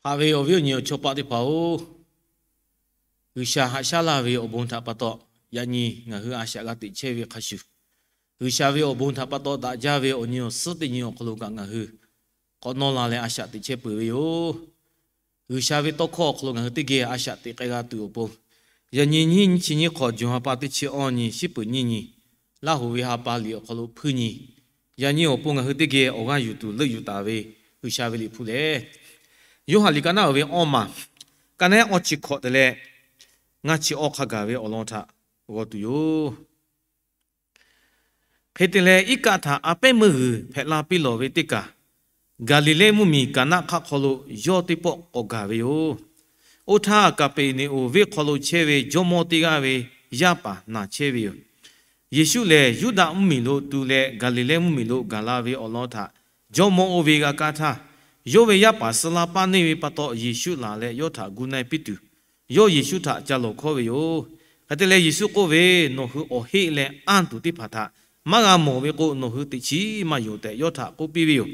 Haꞈ ve awˬ viˉ awˬ nyi awˬ chawˇ paˆ teˇ hpaˍ-oˬ, G'uiˬsha haꞈ shaˉ laˇ ve awˬ bon htaꞈ pa taw, yaꞈ nyi ngaˬ hui a shaꞈ g'a teꞈ chehˇ ve hk'a shuˍ, G'uiˬsha ve awˬ bon htaꞈ pa taw daꞈ jaˇ ve awˬ nyi awˬ suhˉ teˇ nyi awˬ hk'aw lo kaꞈ ngaˬ hui k'awꞈ nawˇ la leh a shaꞈ teꞈ chehˇ peuˬ ve yoˬ. G'uiˬsha ve tawˇ hkawˇ awˬ hk'aw lo ngaˬ hui teˇ geh a shaꞈ teꞈ k'ai g'a tuˬ awˬ pon, yaꞈ nyi nyiˇ nyiˇ chi nyiˇ hk'awꞈ, June ha pa teˇ chi awˇ nyi, shiˉ peuˍ nyiˇ nyi, Laˇ hoꞈ ve ha pa liꞈ awˬ hk'aw lo hpuiˇ nyi, yaꞈ nyi awˬ pon ngaˬ hui teˇ geh awˬ g'aˇ yuˬ tuˬ leuˆ yuˬ taˍ ve G'uiˬsha ve liꞈ hpu lehˬ, Yoˇhanˬ liꞈ ka naˉ uiˍ ve awˇ maˬ, ka naˉ awˇ chi hkawꞈ te leh ngaˇ chi awˇ hk'a gaˬ ve awˬ lawn htaꞈ g'aw tuˬ yoˬ. Hk'e te leh, iˉ kaˆ htaꞈ a pehˉ meuˇ g'uiˬ hpehꞈ la piˇ lawˬ ve teˇ kaˬ, Gaˍliˍlehˇ mvuhˇmiˬ Kaˍnaˆ hk'aˆ hk'aw lo yawˇ teˇ pawˆ k'awꞈ gaˬ ve yoˬ. Oˇ htaˇ, Kaˍpeˍneˍonˍ venˇ hk'aw lo chehˇ ve jawˇmawˇ teˇ g'aˇ ve yaˇ paˍ naˬ chehˇ ve yoˬ. Yeˍsuˆ lehˬ, Yuˇdaꞈ mvuhˇmiˬ lo tu leh Gaˍliˍlehˇ mvuhˇmiˬ lo gaˬ la ve awˬ lawn htaꞈ jawˇmawˇ oˇ ve g'a kaˇ htaˇ, yawˇ ve yaˇ paˍ suh la paˇ neˇ ve pa taw, Yeˍsuˆ laˬ leh yawˇ htaꞈ gu na-e piˇ tuˬ, yawˇ Yeˍsuˆ htaꞈ ca lawˬ hkawˇ ve yoˬ. Hk'e te leh, Yeˍsuˆ k'oˆ ve, Nawˬ hui awˬ heˆ leh anˇ tuˬ teˇ hpaˍ htaꞈ maˇ g'a mawˬ ve k'o, nawˬ hui teꞈ chiˉ maˇ yonˍ tehꞈ yawˇ htaꞈ k'oˆ piˇ ve yoˬ.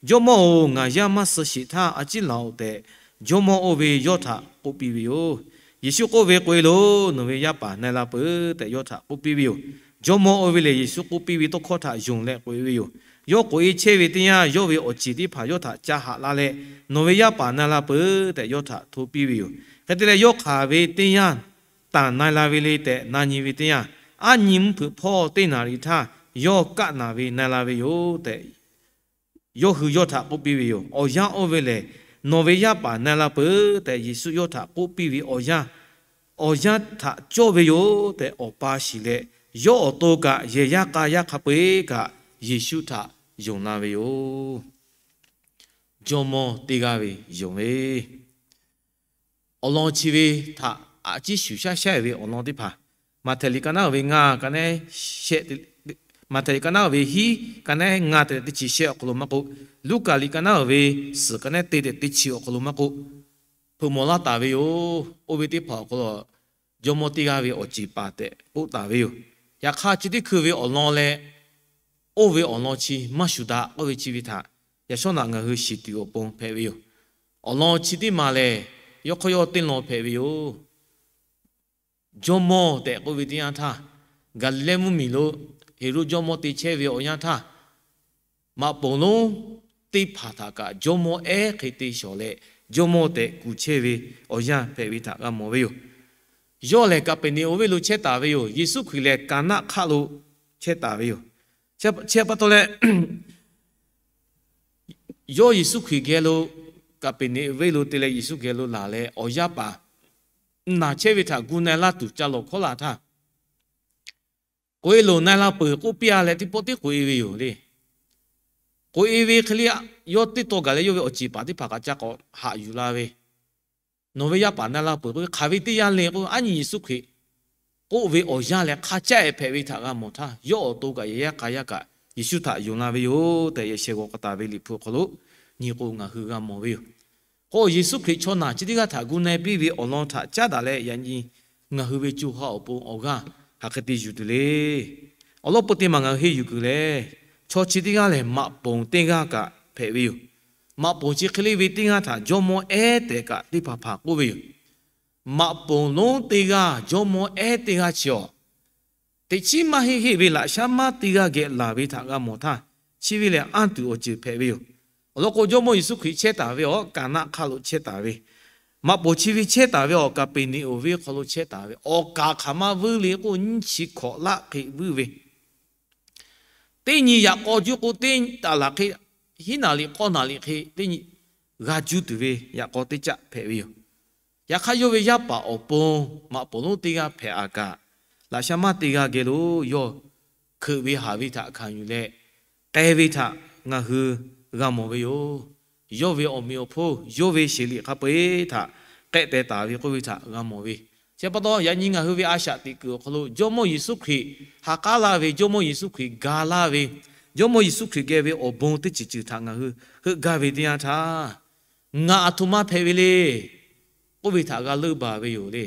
Jawˇmawˇ-oˬ, ngaˬ yaˇ maˇ suh sheˍ htaˇ a ciˉ laˬ-oꞈ tehꞈ, jawˇmawˇ oˇ ve yawˇ htaꞈ k'oˆ piˇ ve yoˬ. Yeˍsuˆ k'oˆ ve, K'oꞈ-e loˬ. Nawˬ ve yaˇ paˍ na-e la peuˬ tehꞈ yawˇ htaꞈ k'oˆ piˇ ve yoˬ. Jawˇmawˇ oˇ ve lehˬ, Yeˍsuˆ k'oˆ piˇ ve tawˇ hkawˇ htaꞈ yonˍ leh k'oꞈ-e ve yoˬ. Yawˇ k'oꞈ-e chehˇ ve teˇ yanˇ, yawˇ ve awˬ ceˬ teˇ hpaˍ yawˇ htaꞈ ca haꞈ la leh, Nawˬ ve yaˇ paˍ na-e la peuˬ tehꞈ yawˇ htaꞈ hto piˇ ve yoˬ. Hk'e te leh, yawˇ hk'aˬ ve teˇ yanˇ tanˬ na-e la ve le tehꞈ na nyi ve teˇ yanˇ, aˉ nyi mvuhˇ hpeuꞈ hpawˇ teˇ naˍriˍ htaˇ yawˇ kaˆ naˬ ve na-e la ve yoˬ tehꞈ, yawˇ hui yawˇ htaꞈ k'oˆ piˇ ve yoˬ. Awˬ yanˇ oˇ ve lehˬ, Nawˬ ve yaˇ paˍ na-e la peuˬ tehꞈ Yeˍsuˆ yawˇ htaꞈ k'oˆ piˇ ve awˬ yanˇ, awˬ yanˇ htaꞈ cawˇ ve yoˬ tehꞈ awˬ pa shiˍ leh, yawˇ awˬ to kaꞈ yehˬ yaˇ k'a yaˇ hk'a peu-eˬ kaꞈ Yeˍsuˆ htaꞈ yonˍ la ve yoˬ. Jawˇmawˇ teˇ g'aˇ ve yonˍ ve awˬ lawn chi ve htaꞈ a ciˉ shuˍ shaˉ shaˉ-e ve awˬ lawn teˇ hpaˍ, Maꞈhtehˍ liꞈ ka naˉ uiˍ ve ngaˇ, ka naˉ shehˆ, Maꞈhtehˍ liꞈ ka naˉ uiˍ ve hiˉ, ka naˉ ngaˇ te leh teˇ chi shehˆ awˬ hk'aw lo maˇ k'oˆ, Luˉkaꞈ liꞈ ka naˉ uiˍ ve suhˍ, ka naˉ te leh teˇ chi awˬ hk'aw lo maˇ k'oˆ, hpeuꞈ mawˬ laˇ taˍ ve yoˬ. Oˇ ve teˇ hpaˍ awˬ hk'aw lo jawˇmawˇ teˇ g'aˇ ve awˬ ceˬ paˍ tehꞈ k'oˆ taˍ ve yoˬ. Yaꞈ hk'aˇ, chi teˇ hkui ve awˬ lawn leh oˇ ve awˬ lawn chi maˇ shuˍ daꞈ k'oˆ ve chi ve htaꞈ yaꞈ shawˉ naꞈ ngaˬ hui shiˍ tuˬ awˬ pon hpehꞈ ve yoˬ. Awˬ lawn chi teˇ maˬ lehˬ, yawˇ hk'aw yawˇ teˇ lawn hpehꞈ ve yoˬ. Jawˇmawˇ tehꞈ k'oˆ ve teˇ yanˇ htaˇ, Gaˍliˍlehˇ mvuhˇmiˬ lo Heˍroˆ jawˇmawˇ te chehˇ ve awˬ yanˇ htaˇ, maꞈ poˍ lonˉ teˇ hpaˍ htaꞈ kaꞈ jawˇmawˇ ehˉ hk'e te shawˍ leh, jawˇmawˇ tehꞈ kuˬ chehˇ ve awˬ yanˇ hpehꞈ ve htaꞈ g'a mawˬ ve yoˬ. Yawˇ lehˬ, Kaˍpeˍneˍonˍ venˇ lo chehˇ taˍ ve yoˬ. Yeˍsuˆ Hkriꞈ lehˬ, Kaˍnaˆ hk'aˆ lo chehˇ taˍ ve yoˬ. Chi pa taw leh, yawˇ Yeˍsuˆ Hkriꞈ geh lo Kaˍpeˍneˍonˍ venˇ lo te leh Yeˍsuˆ geh lo laˬ leh, awˬ yaˇ paˍ naˬ chehˇ ve htaꞈ gu na-e laˇ tuˬ ca lawˬ hkawˉ la htaˇ, K'oꞈ-e loˬ, na-e la peuˬ k'oˆ piˇ-a leh, teˇ pawˆ tiˉ k'oꞈ-e ve yoˬ le. K'oꞈ-e ve hk'e le, yawˇ teˇ taw gaˬ leh yawˇ ve awˬ ceˬ paˍ teˇ hpaˍ kaꞈ ca k'awꞈ haꞈ yuˬ la ve, Nawˬ ve yaˇ paˍ na-e la peuˬ k'oˆ ve, hk'aˬ ve teˇ yanˇ le k'oˆ ve, aˉ nyi Yeˍsuˆ Hkriꞈ k'oˆ ve awˬ yanˇ leh hk'a caˆ-e hpehꞈ ve htaꞈ g'a mawˬ htaˇ, yawˇ awˬ to kaꞈ yehˬ yaˇ k'a yaˇ kaꞈ Yeˍsuˆ htaꞈ yonˍ la ve yoˬ tehꞈ, yehˬ shehˍ g'awˬ k'a taˍ ve Liꞈ hpu awˬ hk'aw lo nyi k'o ngaˬ hui g'a mawˬ ve yoˬ. K'o, Yeˍsuˆ Hkriꞈ chaw naˬ chi teˇ g'aˇ htaꞈ gu na-e piˇ ve awˬ lawn htaꞈ caˉ daꞈ leh, yaꞈ nyi ngaˬ hui ve co ha awˬ pon awˬ g'aˇ hk'aˬ hk'e te yuˬ tuˬ le. Awˬ lawn peu teˇ maˬ ngaˬ hui henˇ yuˬ kuiˬ lehˬ, chaw chi teˇ g'aˇ lehˬ maꞈ poˍ teˇ g'aˇ kaꞈ hpehꞈ ve yoˬ. Maꞈ poˍ chi hk'e le ve teˇ g'aˇ htaꞈ jawˇmawˇ ehˉ tehꞈ kaꞈ teˇ hpaˍ hpaˍ k'oˆ ve yoˬ. Maꞈ poˍ lonˉ teˇ g'aˇ jawˇmawˇ ehˉ teˇ g'aˇ chi awˬ teꞈ chiˉ maˇ heˆ heˆ ve laꞈ shaˉ maˇ teˇ g'aˇ geh laˬ ve htaꞈ g'a mawˬ htaˇ, chi ve lehˬ anˇ tuˬ awˬ ceuˬ hpehꞈ ve yoˬ. Awˬ lawn k'o, jawˇmawˇ Yeˍsuˆ Hkriꞈ chehˇ taˍ ve awˬ Kaˍnaˆ hk'aˆ lo chehˇ taˍ ve, maꞈ poˍ chi ve chehˇ taˍ ve awˬ Kaˍpeˍneˍonˍ venˇ hk'aw lo chehˇ taˍ ve, awˬ kaˍ hk'aˬ ma vuiˇ le k'oˆ, nyiˇ chi hkawꞈ laˆ hk'e vuiˇ ve, teˇ nyi yaꞈ k'aw juˇ k'o, teˇ taˍ laˬ hk'e, hiˉ naˍ liꞈ k'awˇ naˍ liꞈ hk'e teˇ nyi g'a juˇ tuˬ ve yaꞈ k'aw teˇ caˆ hpehꞈ ve yoˬ. Yaꞈ hk'aˇ, yawˇ ve yaˇ paˍ awˬ pon maꞈ poˍ lonˉ teˇ g'aˇ hpehꞈ a kaꞈ, laꞈ shaˉ maˇ teˇ g'aˇ geh lo yawˇ hkeuꞈ ve haˍ ve htaꞈ hkanˍ yuˬ leh k'ai ve htaꞈ ngaˬ hui g'a mawˬ ve yoˬ. Yawˇ ve awˬ meꞈ awˬ hponˇ, yawˇ ve sheˍ liꞈ hk'a peu-eˬ htaꞈ k'ehˆ teh taˍ ve k'oˆ ve htaꞈ g'a mawˬ ve. Chi pa taw, yaꞈ nyi ngaˬ hui ve a shaꞈ teꞈ kuiˬ awˬ hk'aw lo Jawˇmawˇ Yeˍsuˆ Hkriꞈ ha k'aˉ laˇ ve, Jawˇmawˇ Yeˍsuˆ Hkriꞈ ga laˇ ve, Jawˇmawˇ Yeˍsuˆ Hkriꞈ geh ve awˬ bon teˇ ceuˬ ceuˬ htaꞈ ngaˬ hui heuˆ gaˇ ve teˇ yanˇ htaˇ, ngaˬ aˬ htoꞈ ma hpehꞈ ve le k'oˆ ve htaꞈ g'a leunˇ baˬ ve yoˬ le.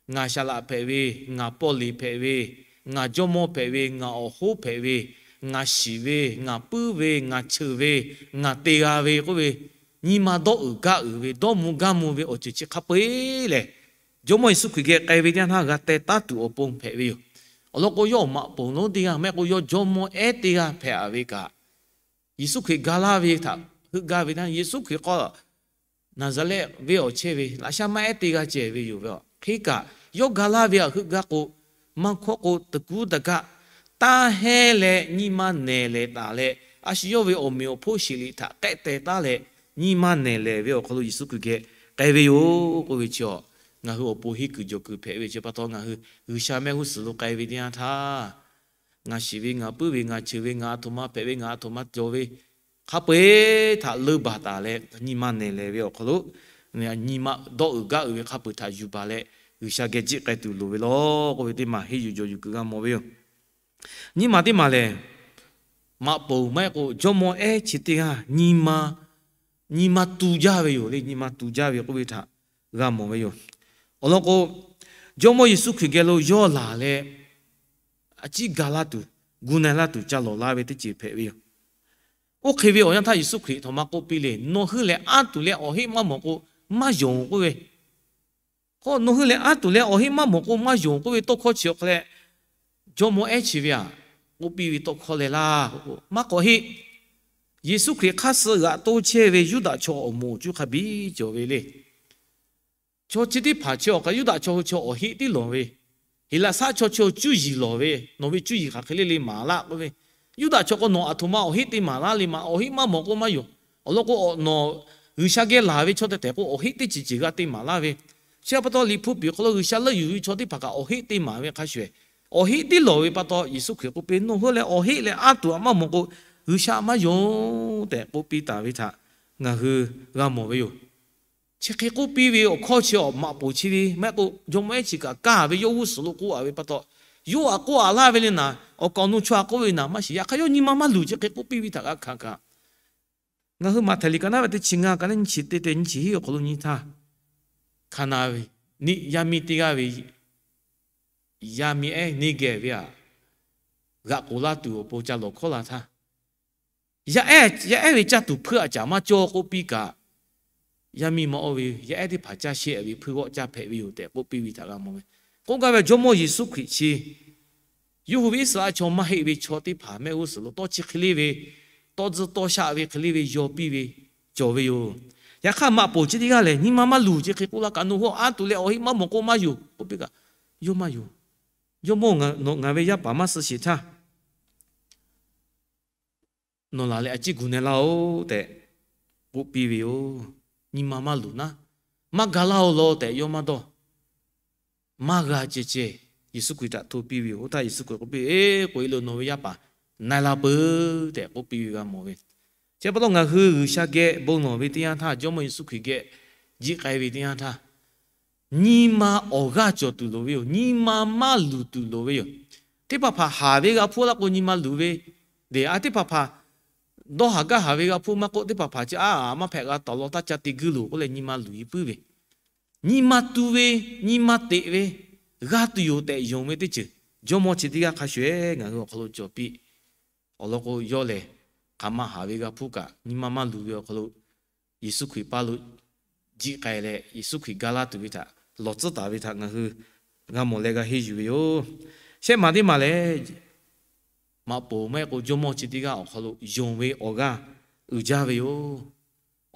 Ngaˬ shaˍ laꞈ hpehꞈ ve, ngaˬ pawˆ leˍ hpehꞈ ve, ngaˬ jawˇmawˇ hpehꞈ ve, ngaˬ awˬ hoˉ hpehꞈ ve, ngaˬ shiˍ ve, ngaˬ puiˉ ve, ngaˬ cheuˬ ve, ngaˬ te g'a ve k'oˆ ve, nyi ma dawˇ uiˍ gaˇ uiˍ ve, dawˇ mvuh gaˇ mvuh ve awˬ ceuˬ chi hk'a peu-eˬ lehˬ, Jawˇmawˇ Yeˍsuˆ Hkriꞈ geh k'ai ve teˇ yanˇ htaˇ g'a teh taˉ tuˬ awˬ pon hpehꞈ ve yoˬ. Awˬ lawn k'o, yawˇ awˬ maꞈ poˍ lonˉ teˇ g'aˇ, maˇ heˆ k'o yawˇ jawˇmawˇ ehˉ teˇ g'aˇ hpehꞈ-a ve kaꞈ, Yeˍsuˆ Hkriꞈ ga laˇ ve htaꞈ heuˆ gaˇ ve teˇ yanˇ, Yeˍsuˆ Hkriꞈ k'o Naˍzaˍrehˆ venˇ awˬ chehˇ ve laꞈ sha maˇ ehˉ teˇ g'aˇ ceh ve yoˬ ve. Hk'e kaꞈ, yawˇ ga laˇ ve htaꞈ heuˆ gaˇ k'o, maˇ hkawˇ k'o, teꞈ kuˉ taˇ kaˇ, taˇ hehnˇ leh nyi ma nehˬ lehˬ taˍ leh, a shu yawˇ ve awˬ meꞈ awˬ hponˇ sheˍ liꞈ htaꞈ k'ehˆ teh taˉ leh, nyi ma nehˬ lehˬ ve awˬ hk'aw lo Yeˍsuˆ Hkriꞈ geh k'ai ve yoˬ k'oˆ ve chi, ngaˬ hui awˬ pon henˇ kuiˬ jawˬ kuiˬ hpehꞈ ve chi pa taw, ngaˬ hui G'uiˬsha mehˆ g'uˇ suhˍ lo k'ai ve teˇ yanˇ htaˇ, ngaˬ shiˍ ve, ngaˬ puiˉ ve, ngaˬ cheuˬ ve, ngaˬ a htoꞈ ma hpehꞈ ve, ngaˬ a htoꞈ ma cawˬ ve, hk'a peu-eˬ htaꞈ leuˇ baˬ taˍ leh, nyi ma nehˬ lehˬ ve awˬ hk'aw lo, nyi ma dawˇ uiˍ gaˇ uiˍ ve hk'a peu-eˬ htaꞈ yuˬ baˬ leh, G'uiˬsha geh jiˆ k'ai tuˬ loˍ ve law k'oˆ ve teˇ maˬ henˇ yuˬ jawˬ yuˬ kuiˬ g'a mawˬ ve yoˬ. Nyiˇ maˬ teˇ maˬ lehˬ, maꞈ poˍ maˇ heˆ k'o jawˇmawˇ ehˉ chi teˇ g'aˇ nyi ma, nyi ma tu jaˇ ve yoˬ le. Nyi ma tu jaˇ ve k'oˆ ve htaꞈ g'a mawˬ ve yoˬ. Awˬ lawn k'o, Jawˇmawˇ Yeˍsuˆ Hkriꞈ geh lo yawˇ laˬ leh, a ciˉ ga laˇ tuˬ, gu na-e laˇ tuˬ ca lawˬ la ve teˇ ceuˬ hpehꞈ ve yoˬ. Oˇ hk'e ve awˬ yanˇ htaˇ Yeˍsuˆ Hkriꞈ htawꞈ ma k'oˆ piˇ le, Nawˬ hui lehˬ anˇ tuˬ leh awˬ heˆ maˇ mawˬ k'o maˇ yonˍ k'oˆ ve, k'o, Nawˬ hui lehˬ anˇ tuˬ leh awˬ heˆ maˇ mawˬ k'o maˇ yonˍ k'oˆ ve tawˇ hkawˇ chi awˬ hk'a leh, jawˇmawˇ ehˉ chi ve htaꞈ k'oˆ piˇ ve tawˇ hkawˇ leh laˇ k'o, maˇ k'awꞈ heˆ. Yeˍsuˆ Hkriꞈ hk'aˇ suh g'aꞈ to chehˇ ve Yuˇdaꞈ chaw awˬ moˍ awˬ cuˇ hk'a biˇ cawˬ ve le. Chaw chi teˇ hpaˍ chi awˬ hk'a, Yuˇdaꞈ chaw hui chaw awˬ heˆ tiˉ lawˬ ve, Heˍlaˍsaˆ chaw chi awˬ cuˇ yiˍ lawˬ ve, nawˬ ve cuˇ yiˍ hk'aˬ hk'e le le maˍ laˇ k'oˆ ve, Yuˇdaꞈ chaw k'o nawˬ a htoꞈ ma awˬ heˆ te maˍ laˇ le maˍ, awˬ heˆ maˇ mawˬ k'o maˇ yonˍ. Awˬ lawn k'o, nawˬ G'uiˬsha geh laˬ ve chaw tehˬ tehˬ k'o awˬ heˆ teˇ ceuˬ ceuˬ g'a te maˍ laˇ ve, chi pa taw Liꞈ hpu piˍ hk'aw lo G'uiˬsha leuˆ yuˬ ve chaw teˇ hpaˍ kaꞈ awˬ heˆ te maˍ ve hk'a shuˍ, awˬ heˆ tiˉ lawˬ ve pa taw, Yeˍsuˆ Hkriꞈ k'oˆ piˇ, Nawˬ hui lehˬ awˬ heˆ leh anˇ tuˬ htaꞈ maˇ mawˬ k'o, G'uiˬsha maˇ yonˍ tehꞈ k'oˆ piˇ taˍ ve htaꞈ ngaˬ hui g'a mawˬ ve yoˬ. Chi hk'e k'oˆ piˇ ve awˬ hkawˇ chi awˬ maꞈ poˍ chi ve maˇ heˆ k'o, jawˇmawˇ ehˉ chi kaꞈ kaˇ ve yawˇ g'uˇ suhˍ lo k'oˆ-a ve pa taw, yawˇ htaꞈ k'oˆ-a laˇ ve le naˍ, awˬ kaˍ awˬ nu chaw htaꞈ k'oˆ ve naˍ maˇ shiˍ. Yaꞈ hk'aˇ yawˇ nyi ma maˇ luˬ chi hk'e k'oˆ piˇ ve htaꞈ g'a hkanˍ kaꞈ, ngaˬ hui Maꞈhtehˍ liꞈ ka naˉ ve teˇ chi ngaˇ, ka naˉ nyiˇ chi teˇ, teˇ nyiˇ chi hiˉ awˬ hk'aw lo nyi htaˇ, Hkaˍnanˍ ve, yaˇ miˇ teˇ g'aˇ ve yaˇ miˇ ehˉ neˇ geh ve htaꞈ g'aꞈ k'oˍ laˇ tuˬ awˬ pon ca lawˬ hkawˉ la htaˇ, yaˇ ehˉ ve caˇ tuˬ hpuiˇ aꞈ caˍ maˇ cawˇ k'oˆ piˇ kaꞈ, yaˇ miˇ ma oˇ ve yaˇ ehˉ teˇ hpaˍ caˇ shehˆ ve hpuiˇ g'awˆ caˇ hpehꞈ ve yoˬ tehꞈ k'oˆ piˇ ve htaꞈ g'a mawˬ ve. K'oˆ gaˇ ve Jawˇmawˇ Yeˍsuˆ Hkriꞈ chi yawˇ hui ve Iˉsaˍreˍlaˆ chaw maˇ heˆ ve chaw teˇ hpaˍ mehˆ g'uˇ suhˍ lo tawˇ chi hk'e le ve, tawˇ tzuhˇ tawˇ shaˆ ve hk'e le ve yaw piˇ ve cawˬ ve yoˬ. Yaꞈ hk'aˇ maꞈ poˍ chi teˇ g'aˇ lehˬ, nyi ma maˇ luˬ chi hk'e k'oˆ laˇ kaꞈ, Nawˬ hui anˇ tuˬ leh awˬ heˆ maˇ mawˬ k'o maˇ yonˍ k'oˆ piˇ kaꞈ, yawˇ maˇ yonˍ. Jawˇmawˇ, ngaˬ ve yaˇ paˍ maˇ suh sheˍ htaˇ, nawˬ laˬ leh a ciˉ gu na-e laˇ-oˬ tehꞈ k'oˆ piˇ ve yoˬ. Nyi ma maˇ luˬ naˉ, maˇ ga laˇ-oˬ law tehꞈ yawˇ maˇ dawˇ. Maˇ g'a ceh ceh Yeˍsuˆ Hkriꞈ htaꞈ hto piˇ ve yoˬ. Oˇ htaˇ Yeˍsuˆ Hkriꞈ k'oˆ piˇ, Eˬ, k'oꞈ-e loˬ, nawˬ ve yaˇ paˍ na-e la peuˬ tehꞈ k'oˆ piˇ ve g'a mawˬ ve. Chi pa taw ngaˬ hui G'uiˬsha geh bon lawˬ ve teˇ yanˇ htaˇ, Jawˇmawˇ Yeˍsuˆ Hkriꞈ geh jiˆ k'ai ve teˇ yanˇ htaˇ, nyi ma awˬ g'aˇ cawˬ tuˬ loˍ ve yoˬ. Nyi ma maˇ luˬ tuˬ loˍ ve yoˬ. Teˇ hpaˍ hpaˍ haˍ ve g'a hpuˇ laˇ k'o nyi ma luˬ ve, deˬ a teˇ hpaˍ hpaˍ dawˇ haˍ gaˇ haˍ ve g'a hpuˇ maˇ k'oˆ, teˇ hpaˍ hpaˍ chi a maˇ hpehꞈ g'a tawˍ law taˇ ca te guiˇ loˬ k'oˆ leh nyi ma luˬ-e puiˉ ve, nyi ma tu ve, nyi ma teꞈ ve, g'a tuˬ yoˬ tehꞈ yonˍ ve teˇ ceuˬ Jawˇmawˇ chi teˇ g'aˇ hk'a shuˍ-ehˉ ngaˬ hui awˬ hk'aw lo cawˬ piˇ. Awˬ lawn k'o, yawˇ lehˬ hk'aˬ ma haˍ ve g'a hpuˇ kaꞈ, nyi ma maˇ luˬ ve awˬ hk'aw lo Yeˍsuˆ Hkriꞈ paˇ lo jiˆ k'ai leh, Yeˍsuˆ Hkriꞈ ga laˇ tuˬ ve htaꞈ lawˬ tcuhˉ taˍ ve htaꞈ ngaˬ hui g'a mawˬ leh g'a henˇ yuˬ ve yoˬ. Shehˆ maˬ teˇ maˬ lehˬ, maꞈ poˍ maˇ heˆ k'o jawˇmawˇ chi teˇ g'aˇ awˬ hk'aw lo yonˍ ve awˬ g'aˇ uiˍ jaˇ ve yoˬ.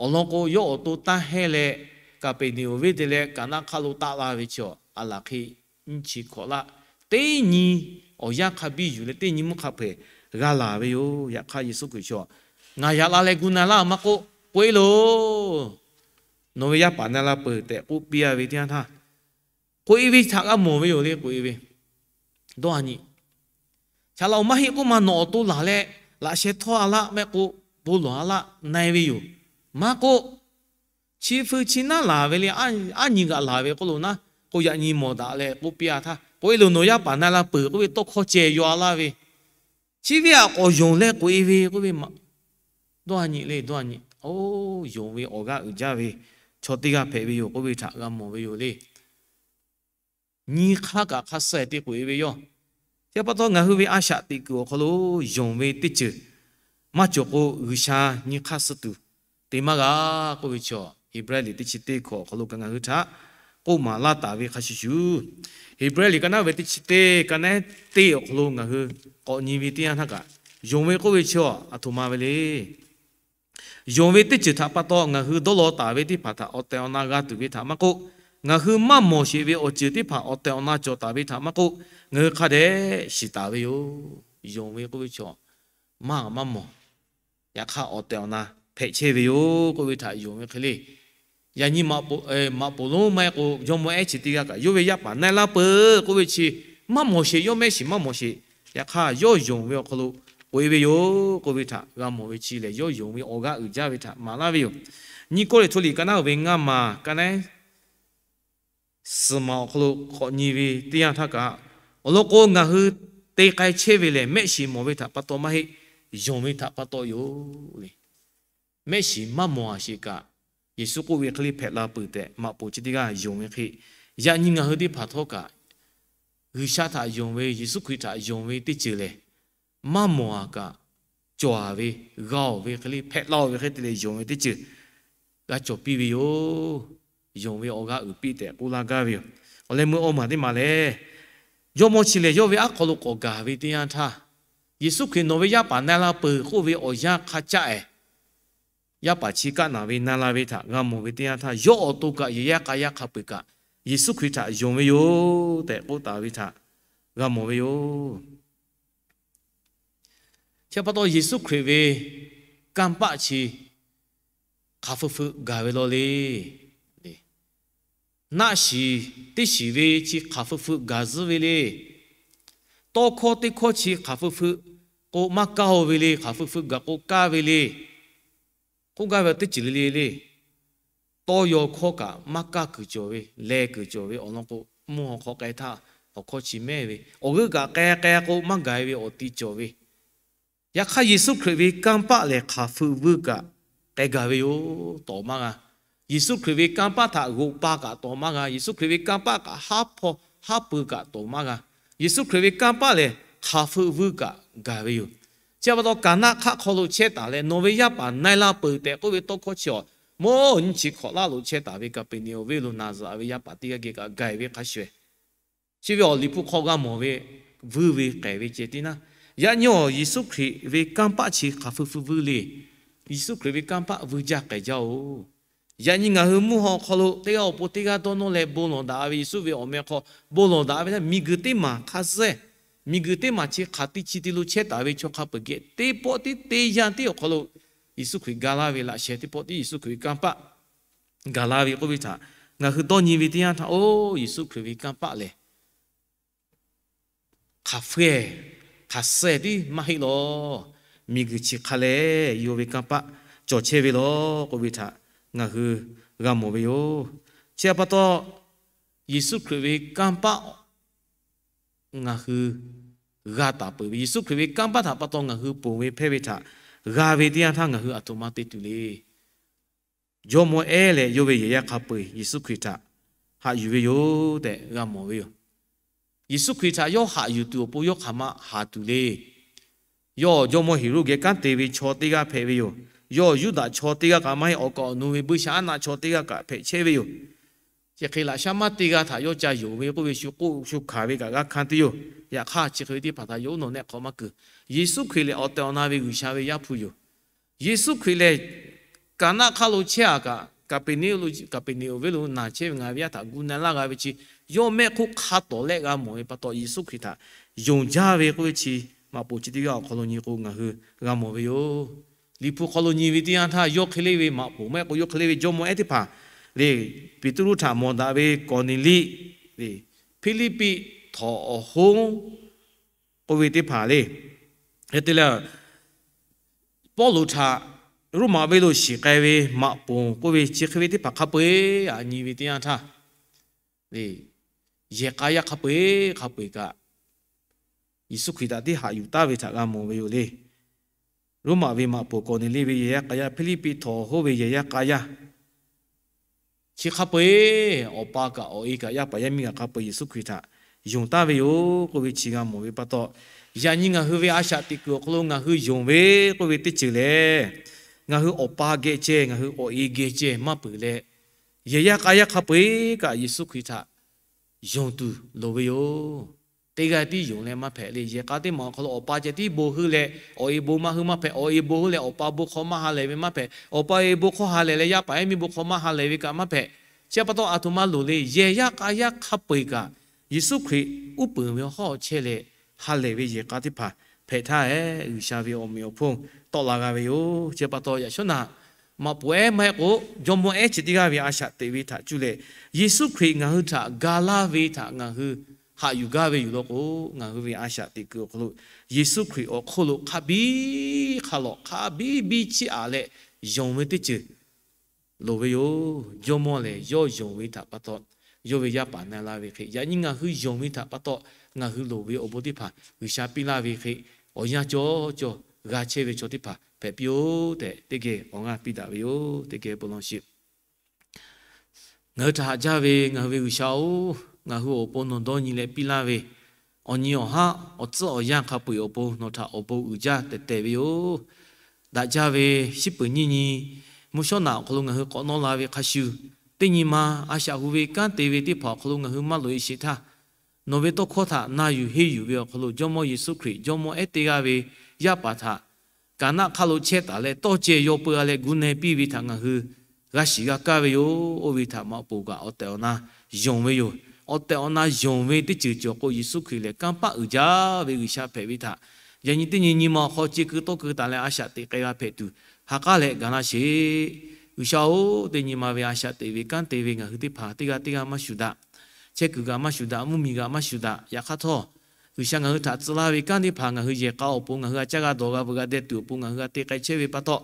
Awˬ lawn k'o, yawˇ awˬ to taˇ hehnˇ leh, Kaˍpeˍneˍonˍ venˇ te leh Kaˍnaˆ hk'aˆ lo taˆ la ve chi a laˬ hk'e nyiˇ chi hkawꞈ laˆ, teˇ nyi awˬ yanˇ hk'a biˇ yuˬ leh teˇ nyi mvuhˇ hk'a hpehꞈ g'a laˬ ve yoˬ. Yaꞈ hk'aˇ Yeˍsuˆ Hkriꞈ chi, Ngaˬ yaꞈ la leh gu na-e laˇ maˇ k'oˆ, k'oꞈ-e loˬ, nawˬ ve yaˇ paˍ na-e la peuˬ tehꞈ k'oˆ piˇ-a ve teˇ yanˇ htaˇ, k'oꞈ-e ve htaꞈ g'a mawˬ ve yoˬ le. K'oꞈ-e ve, dawˇ-a nyi, Saˍ laꞈ-oˬ, maˇ heˆ k'oˆ ma nawˬ awˬ to laˬ leh laꞈ sheh htawˇ-a laˆ, maˇ heˆ k'o bon lawˬ-a laˆ na-e ve yoˬ. Maˇ k'oˆ, chi hpu chi naˉ laˬ ve le, aˉ nyi g'aꞈ laˬ ve k'oˆ lo naˉ k'o, yaꞈ nyi mawˬ daꞈ leh k'oˆ piˇ-a htaˇ, k'oꞈ-e loˬ, nawˬ yaˇ paˍ na-e la peuˬ k'oˆ ve tawˇ hkawˇ ceh yaw-a laˇ ve, chi ve htaꞈ k'awꞈ yonˍ leh k'oꞈ-e ve k'oˆ ve, dawˇ-a nyi le, dawˇ-a nyi. Oˇ, yonˍ ve awˬ g'aˇ uiˍ jaˇ ve chaw teˇ g'aˇ hpehꞈ ve yoˬ k'oˆ ve htaꞈ g'a mawˬ ve yoˬ le. Nyi hk'aˇ kaꞈ hk'a suh-e te k'oꞈ-e ve yoˬ. Chi pa taw ngaˬ hui ve a shaꞈ teꞈ kuiˬ awˬ hk'aw lo yonˍ ve teˇ ceuˬ maˇ cawˬ k'o, G'uiˬsha nyi hk'aˇ suh tuˬ te maˇ g'a k'oˆ ve chaw, Heˍbrehˇ liꞈ teˇ chi teˇ hkawꞈ awˬ hk'aw lo kaꞈ ngaˬ hui htaꞈ k'oˆ maˍ laˇ taˍ ve hk'a shuˍ shuˍ, Heˍbrehˇ liꞈ ka naˉ ve teˇ chi teˇ ka naˉ teˇ awˬ hk'aw lo ngaˬ hui k'awꞈ nyi ve teˇ yanˇ htaˇ kaꞈ, yonˍ ve k'oˆ ve chaw aˬ htoꞈ ma ve le. Yonˍ ve teˇ ceuˬ htaꞈ pa taw ngaˬ hui dawˇ law taˍ ve teˇ hpaˍ htaꞈ awˬ tehˬ awˬ na g'a tuˬ ve htaꞈ maˇ k'oˆ, ngaˬ hui maˇ mawˬ sheˍ ve awˬ ceuˬ teˇ hpaˍ awˬ tehˬ awˬ na cawˬ taˍ ve htaꞈ maˇ k'oˆ, ngaˬ hui hk'a dehꞈ shiˍ taˍ ve yoˬ. Yonˍ ve k'oˆ ve chaw maˇ maˇ mawˬ, yaꞈ hk'aˇ awˬ tehˬ awˬ na hpehꞈ chehˇ ve yoˬ k'oˆ ve htaꞈ yonˍ ve hk'e le. Yaꞈ nyi maꞈ poˍ lonˉ maˇ heˆ k'o, jawˇmawˇ ehˉ chi teˇ g'aˇ kaꞈ yawˇ ve yaˇ paˍ na-e laˇ peuˬ k'oˆ ve chi, maˇ mawˬ sheˍ, yawˇ mehˆ shiˍ maˇ mawˬ sheˍ. Yaꞈ hk'aˇ yawˇ yonˍ ve awˬ hk'aw lo k'oꞈ-e ve yoˬ k'oˆ ve htaꞈ g'a mawˬ ve chi lehˬ, yawˇ yonˍ ve awˬ g'aˇ uiˍ jaˇ ve htaꞈ maˍ laˇ ve yoˬ. Nyiˇ Kawˇrenˍhtuˆ liꞈ ka naˉ ve ngaˇ maˬ ka naˉ suhˍ maˬ awˬ hk'aw lo k'awꞈ nyi ve teˇ yanˇ htaˇ kaꞈ, awˬ lawn k'o ngaˬ hui te k'ai chehˇ ve lehˬ, mehˆ shiˍ mawˬ ve htaꞈ pa taw maˇ heˆ, yonˍ ve htaꞈ pa taw yoˬ le. Mehˆ shiˍ maˇ mawˬ a sheˍ kaꞈ, Yeˍsuˆ k'oˆ ve hk'e le hpehꞈ la peuˬ tehꞈ maꞈ poˍ chi teˇ g'aˇ yonˍ ve hk'e, yaꞈ nyi ngaˬ hui teˇ hpaˍ htawˇ kaꞈ G'uiˬsha htaꞈ yonˍ ve, Yeˍsuˆ Hkriꞈ htaꞈ yonˍ ve teˇ ceuˬ lehˬ, maˇ mawˬ a kaꞈ cawˬ a ve, g'a-oˬ ve hk'e le hpehꞈ la-oˬ ve hk'e te leh yonˍ ve teˇ ceuˬ g'a cawˬ piˇ ve yoˬ. Yonˍ ve awˬ g'aˇ uiˍ piˇ tehꞈ k'oˆ laˇ gaˇ ve yoˬ. Awˬ leh meuˇ awˬ maˬ teˇ maˬ lehˬ, jawˇmawˇ chi lehˬ yawˇ ve aˉ hk'aw lo k'awꞈ gaˬ ve teˇ yanˇ htaˇ, Yeˍsuˆ Hkriꞈ nawˬ ve yaˇ paˍ na-e laˇ peuˬ k'oˆ ve awˬ yanˇ hk'a caˆ-ehˍ, yaˇ paˍ chi kaˆ naˬ ve na la ve htaꞈ g'a mawˬ ve teˇ yanˇ htaˇ, yawˇ awˬ to kaꞈ yehˬ yaˇ k'a yaˇ hk'a peu-eˬ kaꞈ Yeˍsuˆ Hkriꞈ htaꞈ yonˍ ve yoˬ tehꞈ k'oˆ taˍ ve htaꞈ g'a mawˬ ve yoˬ. Chi pa taw Yeˍsuˆ Hkriꞈ ve kanˇ paˆ chi hk'aˬ feu feu gaˬ ve law le. Naˆ shiˍ teˇ shiˍ ve chi hk'aˬ feu feu gaˬ zuhˆ ve le. Tawˇ hkawˇ teˇ hkawˇ chi hk'aˬ feu feu k'o maˇ kaˇ-o ve le, hk'aˬ feu feu gaˬ k'o kaˇ ve le. K'oˆ gaˇ ve teˇ ceuˬ le le le. Tawˇ yaw hkawˇ kaꞈ maˇ kaˇ kuiˬ cawˬ ve, leh kuiˬ cawˬ ve awˬ lawn k'o, mvuhˇ haw hk'aw k'ai htaˇ awˬ hkawˇ chi mehˇ ve, awˬ g'euˆ kaꞈ k'ai k'ai k'o maˇ gaˬ-e ve awˬ ti cawˬ ve. Yaꞈ hk'aˇ Yeˍsuˆ Hkriꞈ ve kanˇ paˆ lehˬ hk'aˬ feu vuiˇ kaꞈ k'ai gaˬ ve yoˬ, tawˍ maˇ g'a. Yeˍsuˆ Hkriꞈ ve kanˇ paˆ htaꞈ g'oꞈ pa kaꞈ tawˍ maˇ g'a. Yeˍsuˆ Hkriꞈ ve kanˇ paˆ kaꞈ haˉ hpawˇ haˉ pui kaꞈ tawˍ maˇ g'a. Yeˍsuˆ Hkriꞈ ve kanˇ paˆ lehˬ hk'aˬ feu vuiˇ kaꞈ gaˬ ve yoˬ. Chi pa taw, Kaˍnaˆ hk'aˆ hk'aw lo chehˇ taˍ leh, nawˬ ve yaˇ paˍ na-e laˇ peuˬ tehꞈ k'oˆ ve tawˇ hkawˇ chi awˬ, mawˇ nyiˇ chi hkawꞈ laˇ lo chehˇ taˍ ve Kaˍpeˍneˍonˍ venˇ lo Naˍzaˍrehˍ ve yaˇ paˍ teˇ g'aˇ geh kaꞈ gaˬ-e ve hk'a shuˍ, chi ve awˬ Liꞈ hpu hk'aw g'a mawˬ ve vuiˇ ve k'ehˬ ve ceh tiˉ naˉ. Yaꞈ nyi awˬ Yeˍsuˆ Hkriꞈ ve kanˇ paˆ chi hk'aˬ feu feu vuiˇ le. Yeˍsuˆ Hkriꞈ ve kanˇ paˆ vuiˇ jaˇ k'ehˬ jaˇ-oˬ. Yaꞈ nyi ngaˬ hui mvuhˇ haw hk'aw lo teˇ g'aˇ awˬ pon teˇ g'aˇ dawˇ nawˇ leh bon lawˬ daꞈ ve, Yeˍsuˆ ve awˬ meh hk'aw bon lawˬ daꞈ ve, miˬguiˬ teˇ maˬ hk'a sehˉ, miˬguiˬ teˇ maˬ chi hk'aˬ tiˇ chi te lo chehˇ taˍ ve chaw hk'a peu-eˬ geh teˇ pawˆ tiˉ teˇ yanˇ tiˉ awˬ hk'aw lo Yeˍsuˆ Hkriꞈ ga laˇ ve, laꞈ sheh teˇ pawˆ tiˉ Yeˍsuˆ Hkriꞈ ve kanˇ paˆ gaˬ la ve k'oˆ ve htaꞈ ngaˬ hui dawˇ nyi ve teˇ yanˇ htaˇ, oˇ Yeˍsuˆ Hkriꞈ ve kanˇ paˆ lehˬ hk'aˬ feu-eˬ hk'aˬ sehˉ tiˉ maˇ heˆ lawˬ. Miˬguiˬ chi hk'a leh yawˇ ve kanˇ paˆ cawˬ chehˇ ve lawˬ k'oˆ ve htaꞈ ngaˬ hui g'a mawˬ ve yoˬ. Chi pa taw, Yeˍsuˆ Hkriꞈ ve kanˇ paˆ ngaˬ hui g'a taˍ peuˬ ve, Yeˍsuˆ Hkriꞈ ve kanˇ paˆ htaꞈ pa taw ngaˬ hui ponˬ ve hpehˇ ve htaꞈ g'a ve teˇ yanˇ htaˇ ngaˬ hui aˬ htoꞈ ma te tuˬ le. Jawˇmawˇ ehˉ leh yawˇ ve yehˬ yaˇ hk'a peu-eˬ Yeˍsuˆ Hkriꞈ htaꞈ haꞈ yuˬ ve yoˬ tehꞈ g'a mawˬ ve yoˬ. Yeˍsuˆ Hkriꞈ htaꞈ yawˇ haꞈ yuˬ tuˬ awˬ pon yawˇ hk'aˬ ma haˍ tuˬ le. Yawˇ jawˇmawˇ Heˍroˆ geh kanˉ te ve chaw teˇ g'aˇ hpehꞈ ve yoˬ. Yawˇ Yuˇdaꞈ chaw teˇ g'aˇ kaꞈ maˇ heˆ, awˬ kaˍ awˬ nu ve buiˇshaˆaˉnaˆ chaw teˇ g'aˇ kaꞈ hpehꞈ chehˇ ve yoˬ. Chi hk'e laꞈ shaˉ maˇ teˇ g'aˇ htaꞈ yawˇ ca yonˍ ve k'oˆ ve, shu k'oˆ shu hkanˍ ve kaꞈ g'a hkanˇ tuˬ yoˬ. Yaꞈ hk'aˇ chi hk'e ve teˇ hpaˍ htaꞈ yawˇ uˉ nawˬ nehˆ hk'awꞈ maˇ kuiˬ. Yeˍsuˆ Hkriꞈ lehˬ awˬ tehˬ awˬ na ve G'uiˬsha ve Yaˇ hpu yoˬ. Yeˍsuˆ Hkriꞈ lehˬ, Kaˍnaˆ hk'aˆ lo chehˇ-a kaꞈ, Kaˍpeˍneˍonˍ venˇ lo naˬ chehˇ ve ngaˬ ve yaˇ htaꞈ gu na-e laˇ g'a ve chi, yawˇ mehˆ hk'oˆ hk'a tawˍ lehˆ g'a mawˬ ve pa taw, Yeˍsuˆ Hkriꞈ htaꞈ yonˍ jaˇ ve k'oˆ ve chi, maꞈ poˍ chi teˇ g'aˇ awˬ hk'aw lo nyi k'o ngaˬ hui g'a mawˬ ve yoˬ. Liꞈ hpu hk'aw lo nyi ve teˇ yanˇ htaˇ, yawˇ hk'e le ve maꞈ poˍ maˇ heˆ k'o yawˇ hk'e le ve jawˇmawˇ ehˉ teˇ hpaˍ le, Peˍtruˆ htaꞈ mawˬ daꞈ ve Kawˍneˍliˆ le, Hpiˇliˇpiˆ htawnˍ awˬ hoˉ k'oˆ ve teˇ hpaˍ le, hk'e te leh, Pawˇluꞈ htaꞈ Roˉmaꞈ venˇ lo shiˍ k'ai ve maꞈ poˍ k'oˆ ve chi hk'e ve teˇ hpaˍ hk'a peu-eˬ a nyi ve teˇ yanˇ htaˇ, yehˬ k'a yaˇ hk'a peu-eˬ hk'a peu-eˬ kaꞈ, Yeˍsuˆ Hkriꞈ htaꞈ tiˉ haꞈ yuˬ taˍ ve htaꞈ g'a mawˬ ve yoˬ le. Roˉmaꞈ ve maꞈ poˍ Kawˍneˍliˆ ve yehˬ yaˇ k'a yaˇ, Hpiˇliˇpiˆ htawnˍ awˬ hoˉ ve yehˬ yaˇ k'a yaˇ, chi hk'a peu-eˬ awˬ pa kaꞈ awˬ e kaꞈ yaˇ paˍ yaˇ miˇ kaꞈ hk'a peu-eˬ Yeˍsuˆ Hkriꞈ htaꞈ yonˍ taˍ ve yoˬ k'oˆ ve chi g'a mawˬ ve pa taw, yaꞈ nyi ngaˬ hui ve a shaꞈ teꞈ kuiˬ awˬ hk'aw lo ngaˬ hui yonˍ ve k'oˆ ve teˇ ceuˬ lehˬ, ngaˬ hui awˬ pa geh ceh, ngaˬ hui awˬ e geh ceh maˇ peuˬ leh, yehˬ yaˇ k'a yaˇ hk'a peu-eˬ kaꞈ Yeˍsuˆ Hkriꞈ htaꞈ yonˍ tuˬ loˍ ve yoˬ. Teˇ g'aˇ tiˉ yonˍ leh maˇ hpehꞈ le. Yehˬ k'a teˇ maˬ awˬ hk'aw lo awˬ pa ceh tiˉ bon heuˆ leh awˬ e bon maˇ heuˆ maˇ hpehꞈ. Awˬ e bon heuˆ leh awˬ pa bon hk'aw maˇ ha lehˬ ve maˇ hpehꞈ. Awˬ pa e bon hk'aw ha lehˬ leh yaˇ paˍ yaˇ miˇ bon hk'aw maˇ ha lehˬ ve kaꞈ maˇ hpehꞈ. Chi pa taw aˬ htoꞈ ma loˍ le. Yehˬ yaˇ k'a yaˇ hk'a peu-eˬ kaꞈ Yeˍsuˆ Hkriꞈ uˉ peunˍ ve hawˉ chehˇ leh ha lehˬ ve yehˬ k'a teˇ hpaˍ hpehꞈ htaˇ, G'uiˬsha ve awˬ meꞈ awˬ hponˇ tawˆ la g'a ve yoˬ. Chi pa taw yaꞈ shawˉ naꞈ maꞈ poˍ ehˉ maˇ heˆ k'o, jawˇmawˇ ehˉ chi teˇ g'aˇ ve a shaꞈ teꞈ ve htaꞈ cuˇ leh, Yeˍsuˆ Hkriꞈ ngaˬ hui htaꞈ ga laˇ ve htaꞈ ngaˬ hui haꞈ yuˬ gaˇ ve yoˬ law k'o, ngaˬ hui ve a shaꞈ teꞈ kuiˬ awˬ hk'aw lo Yeˍsuˆ Hkriꞈ awˬ hk'oˆ lo hk'a biˇ hk'a lawꞈ hk'a biˇ biˇ chiˇ aꞈ leh yonˍ ve teˇ ceuˬ loˍ ve yoˬ. Jawˇmawˇ lehˬ yawˇ yonˍ ve htaꞈ pa taw, yawˇ ve yaˇ paˍ na laˇ ve hk'e, yaꞈ nyi ngaˬ hui yonˍ ve htaꞈ pa taw, ngaˬ hui loˍ ve awˬ bon teˇ hpaˍ G'uiˬsha piˇ laˇ ve hk'e, awˬ yanˇ cawˇ cawˇ g'a chehˇ ve chaw teˇ hpaˍ hpehꞈ piˇ-oˆ tehꞈ, teˇ geh awˬ g'aˇ piˇ daꞈ ve yoˬ. Teˇ geh bon lawˬ sheˍ. Ngaˬ hui htaꞈ haꞈ jaˇ ve ngaˬ hui ve G'uiˬsha-oˬ, ngaˬ hui awˬ pon nawˬ dawˇ nyi leh piˇ laˇ ve awˬ nyi awˬ haˉ awˬ tcuhˉ awˬ yanˇ hk'a peu-eˬ awˬ pon nawˬ htaꞈ awˬ bon uiˍ jaˇ tehˬ tehˬ ve yoˬ. Daꞈ jaˇ ve shiˉ peuˍ nyiˇ nyi mvuhˇ shawˉ naꞈ awˬ hk'aw lo ngaˬ hui k'awꞈ nawˇ la ve hk'a shuˍ, teˇ nyi ma a shaꞈ hu ve kanˉ te ve teˇ hpaˍ awˬ hk'aw lo ngaˬ hui maˇ loꞈ-e sheˍ htaˇ, nawˬ ve tawˇ hkawˇ htaꞈ na yuˬ henˇ yuˬ ve awˬ hk'aw lo Jawˇmawˇ Yeˍsuˆ Hkriꞈ jawˇmawˇ ehˉ teˇ g'aˇ ve yaˇ paˍ htaꞈ Kaˍnaˆ hk'aˆ lo chehˇ taˍ leh tawˇ ceh yaw peu-a leh gu na piˇ ve htaꞈ ngaˬ hui g'a shiˍ g'a kaˇ ve yoˬ. Oˇ ve htaꞈ maꞈ poˍ kaꞈ awˬ tehˬ awˬ na yonˍ ve yoˬ. Awˬ tehˬ awˬ na yonˍ ve teˇ ceuˬ cawˬ k'o, Yeˍsuˆ Hkriꞈ lehˬ kanˇ paˆ uiˍ jaˇ ve G'uiˬsha hpehꞈ ve htaꞈ, yaꞈ nyi teˇ nyi nyi ma awˬ hk'aw ce keu tawˇ keu taˍ leh a shaꞈ teꞈ k'ai g'a hpehꞈ tuˬ ha k'aˉ leh ga laˇ sheˍ. G'uiˬsha-oˬ, teˇ nyi ma ve a shaꞈ teꞈ ve kanˉ te ve ngaˬ hui teˇ hpaˍ teˇ g'aˇ teˇ g'aˇ maˇ shuˍ daꞈ. Chehˇ kuiˬ g'aꞈ maˇ shuˍ daꞈ, mvuhˇmiˬ g'aꞈ maˇ shuˍ daꞈ. Yaꞈ hk'aˇ htawˇ, G'uiˬsha ngaˬ hui htaꞈ tcuh laˇ ve kanˉ teˇ hpaˍ ngaˬ hui yehˬ k'a awˬ pon ngaˬ hui a caˇ g'a dawˬ g'a veuꞈ g'a deh tuˬ awˬ pon ngaˬ hui g'a te k'ai chehˇ ve pa taw,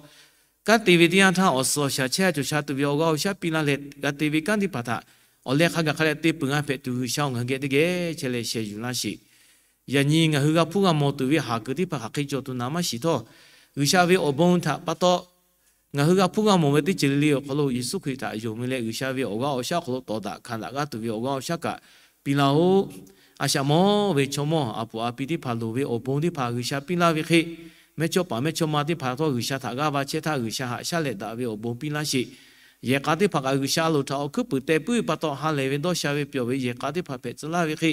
kanˉ te ve teˇ yanˇ htaˇ awˬ suhˍ awˬ shaˍ chehˇ a cawˬ sha tuˬ ve awˬ g'aˇ awˬ shaˉ piˇ laˇ leh g'a te ve kanˉ teˇ hpaˍ htaꞈ awˬ leh hk'a gaˬ hk'a leh te peuˬ g'a hpehꞈ tuˬ G'uiˬsha-oˬ, ngaˬ hui geh teˇ geh chehˇ leh sheh yuˬ laˇ sheˍ. Yaꞈ nyi ngaˬ hui g'a hpuˇ g'a mawˬ tuˬ ve haˍ kuiˬ teˇ hpaˍ hk'aˬ hk'e cawˬ tuˬ naˍ maˇ shiˍ htawˇ, G'uiˬsha ve awˬ bon htaꞈ pa taw ngaˬ hui g'a hpuˇ g'a mawˬ ve teˇ ceuˬ le le awˬ hk'aw lo Yeˍsuˆ Hkriꞈ htaꞈ yonˍ ve leh G'uiˬsha ve awˬ g'aˇ awˬ shaˉ awˬ hk'aw lo tawˍ daꞈ hkanˍ daꞈ g'aˇ tuˬ ve awˬ g'aˇ awˬ shaˉ kaꞈ piˇ laˇ-oˆ. A shaꞈ mawˇ ve chaw mawˇ a puˍ a pi teˇ hpaˍ loˍ ve awˬ bon teˇ hpaˍ G'uiˬsha piˇ laˇ ve hk'e, mehˇchawˇ paˍ mehˇchawˇma teˇ hpaˍ htawˇ G'uiˬsha htaꞈ g'aˇ va chehˇ htaˇ G'uiˬsha haꞈ shaˉ leh daꞈ ve awˬ bon piˇ laˇ sheˍ. Yehˬ k'a teˇ hpaˍ kaꞈ G'uiˬsha loˍ htaꞈ awˬ hkuiˉ puiˍ teh puiˉ ve pa taw ha lehˬ ve dawˇ sha ve pyawˬ ve yehˬ k'a teˇ hpaˍ hpehꞈ tcuh laˇ ve hk'e,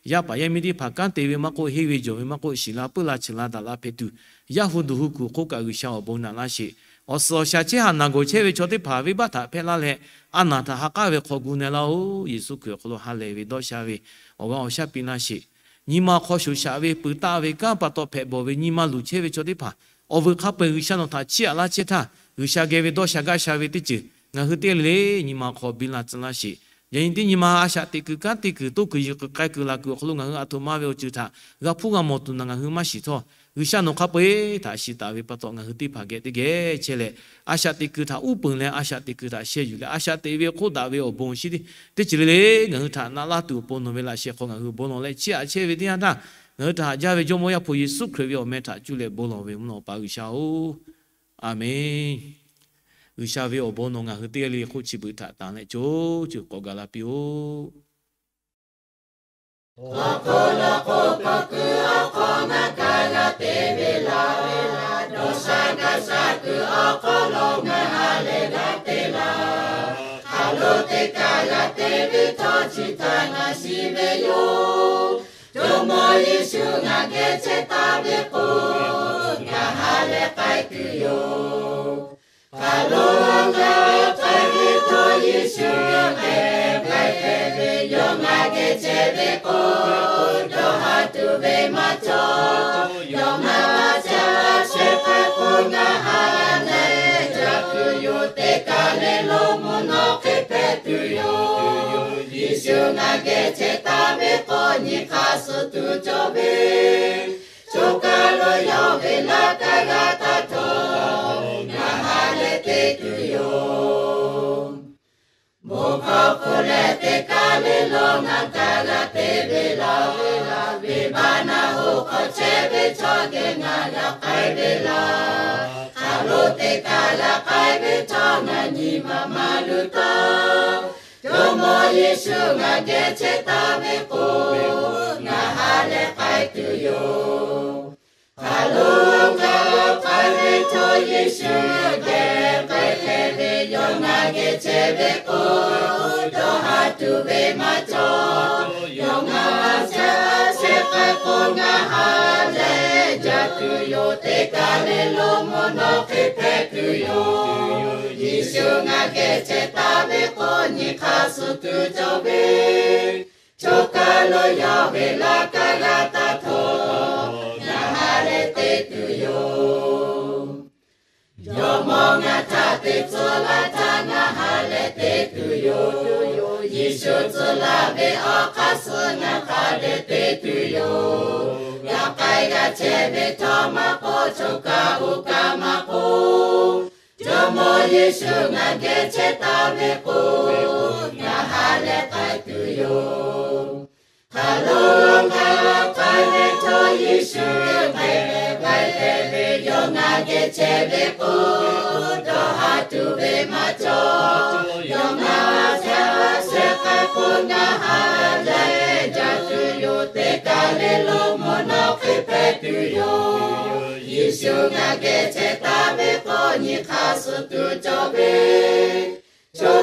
yaˇ paˍ yaˇ miˇ teˇ hpaˍ kanˉ te ve maˇ k'oˆ, henˇ ve jawˬ ve maˇ k'oˆ, shiˍ la puiˉ la cheuˬ la daꞈ la hpehꞈ tuˬ, yaˇ hu duˬ hu kuˬ hk'oˆ kaꞈ G'uiˬsha awˬ bon naꞈ laˇ sheˍ. Awˬ suhˍ awˬ shaˍ chehˇ haˍ naˬ gawˬ chehˇ ve chaw teˇ hpaˍ venˇbaˆ htaꞈ hpehˇ laˇ leh, a naˬ htaꞈ ha k'aˉ ve hk'aw gu na laˇ-oˆ. Yeˍsuˆ Hkriꞈ awˬ hk'aw lo ha lehˬ ve dawˇ sha ve awˬ g'aˇ awˬ shaˉ piˇ laˇ sheˍ. Nyi ma hk'aw shoˍ shaꞈ ve peuˬ taˆ ve kanˉ pa taw hpehꞈ bawˬ ve nyi ma luˬ chehˇ ve chaw teˇ hpaˍ awˬ vuiˬ hk'a peu-eˬ G'uiˬsha nawˬ htaꞈ chiˇ aꞈ laˇ chehˇ htaˇ, G'uiˬsha geh ve dawˇ sha gaˇ sha ve teˇ ceuˬ ngaˬ hui teˇ g'aˇ le le nyi ma hk'aw biˇ la tcuh laˇ sheˍ. Yaꞈ nyi teˇ nyi ma a shaꞈ teꞈ kuiˬ kanˉ te kuiˬ toˇ kuiˬ yuˬ kuiˬ k'ai kuiˬ laˬ kuiˬ awˬ hk'aw lo ngaˬ hui aˬ htoꞈ ma ve awˬ ceuˬ htaꞈ g'a hpuˇ g'a mawˬ tuˬ naˍ ngaˬ hui maˇ shiˍ htawˇ, G'uiˬsha nawˬ hk'a peu-eˬ htaꞈ shiˍ taˍ ve pa taw ngaˬ hui teˇ hpaˍ geh teˇ geh chehˇ leh, a shaꞈ teꞈ kuiˬ htaꞈ uˉ peunˍ leh a shaꞈ teꞈ kuiˬ htaꞈ sheh yuˬ leh a shaꞈ teꞈ ve hk'oˆ daꞈ ve awˬ bon shinˉ teˇ ceuˬ le le ngaˬ hui htaꞈ naꞈ laˇ tuˬ awˬ pon nawˬ ve laꞈ sheh hk'aw ngaˬ hui bon lawˬ leh chiˇ aꞈ chehˇ ve teˇ yanˇ htaˇ, ngaˬ hui htaꞈ haꞈ jaˇ ve Jawˇmawˇ Yaˇ hpu Yeˍsuˆ Hkriꞈ ve awˬ meh htaꞈ cuˇ leh bon lawˬ ve mvuhˇ naw Awˬ pa G'uiˬsha-oˬ, aˬ menˍ. G'uiˬsha ve awˬ bon nawˬ ngaˬ hui teˇ g'aˇ le le hk'oˆ chi beuꞈ htaꞈ tanˬ leh co ceuˬ k'awꞈ gaˬ la piˇ-oˆ. Awˬ hk'aw lo k'o, k'awꞈ ku awˬ hk'aw ngaˬ kaꞈ g'a te ve laˬ ve laˬ. Dawˇ sha gaˇ sha kuiˬ awˬ hk'aw lo ngaˬ ha lehˬ g'a te laˬ. Hk'a lo teˇ kaˬ g'a te ve htawˇ, chi htaꞈ ngaˬ shiˍ ve yoˬ. Jawˇmawˇ Yeˍsuˆ ngaˬ geh chehˇ taˍ ve k'o, ngaˬ ha lehˬ k'ai tuˬ yoˬ. Hk'a lo ngaˬ k'ai ve htawˇ, Yeˍsuˆ yawˇ geh k'ai hpehꞈ ve, yawˇ ngaˬ geh chehˇ ve k'o, dawˇ haˍ tuˬ ve maˇ cawˬ. Yawˇ ngaˬ geh chehˇ ve k'o, ngaˬ ha lehˬ jaˇ tuˬ yoˬ. Teˇ kaˬ le lo mvuhˇ naw hk'e hpehꞈ tuˬ yoˬ. Yeˍsuˆ ngaˬ geh chehˇ taˍ ve k'o, nyi hk'aˇ suh tuˬ cawˬ ve, choˬ kaˬ lo yawˇ ve laꞈ ka g'a taˇ htawˇ, ngaˬ ha lehˬ te tuˬ yoˬ. Bon hkawˇ hk'oˆ leh teˇ kaˬ le lo ngaˬ kaꞈ g'a te ve laˬ ve laˬ. Venˇbaˆ naˆ hoꞈ hk'aw chehˇ ve chaw geh ngaˬ g'a k'ai ve laˬ. Hk'a lo teˇ kaˬ g'a k'ai ve htawˇ, ngaˬ nyi ma maˇ luˬ taˇ. Jawˇmawˇ Yeˍsuˆ ngaˬ geh chehˇ taˍ ve k'o, ngaˬ ha lehˬ k'ai tuˬ yoˬ. Hk'a lo ngaˬ k'ai ve htawˇ, Yeˍsuˆ geh k'ai hpehꞈ ve yawˇ ngaˬ geh chehˇ ve k'o, dawˇ haˍ tuˬ ve maˇ cawˬ. Yawˇ ngaˬ a shaꞈ a shehˍ k'ai k'o, ngaˬ ha lehˬ jaˇ tuˬ yoˬ. Teˇ kaˬ le lo mvuhˇ naw hk'e hpehꞈ tuˬ yoˬ. Yeˍsuˆ ngaˬ geh chehˇ taˍ ve k'o, nyi hk'aˇ suh tuˬ cawˬ ve, choˬ kaˬ lo yawˇ ve laꞈ ka g'a taˇ htawˇ, ngaˬ ha lehˬ te tuˬ yoˬ. Jawˇmawˇ ngaˬ htaꞈ te tcuh laˇ htaˇ, ngaˬ ha lehˬ te tuˬ yoˬ. Yeˍsuˆ tcuh laˇ ve awˬ hk'aˇ suh ngaˬ ha lehˬ te tuˬ yoˬ. G'a k'ai g'a chehˇ ve htawˇ maˇ k'oˆ, choˬ kaˬ uˉ kaˆ maˇ k'oˆ, Jawˇmawˇ Yeˍsuˆ ngaˬ geh chehˇ taˍ ve k'o, ngaˬ ha lehˬ k'ai tuˬ yoˬ. Hk'a lo k'ai k'ai ve htawˇ, Yeˍsuˆ k'ai leh k'ai hpehꞈ ve yawˇ ngaˬ geh chehˇ ve k'o, dawˇ haˍ tuˬ ve maˇ cawˬ. Yawˇ ngaˬ a shaꞈ a shehˍ k'ai k'o, ngaˬ ha lehˬ jaˇ tuˬ yoˬ. Teˇ kaˬ le lo mvuhˇ naw hk'e hpehꞈ tuˬ yoˬ. Yeˍsuˆ ngaˬ geh chehˇ taˍ ve k'o, nyi hk'aˇ suh tuˬ cawˬ ve, choˬ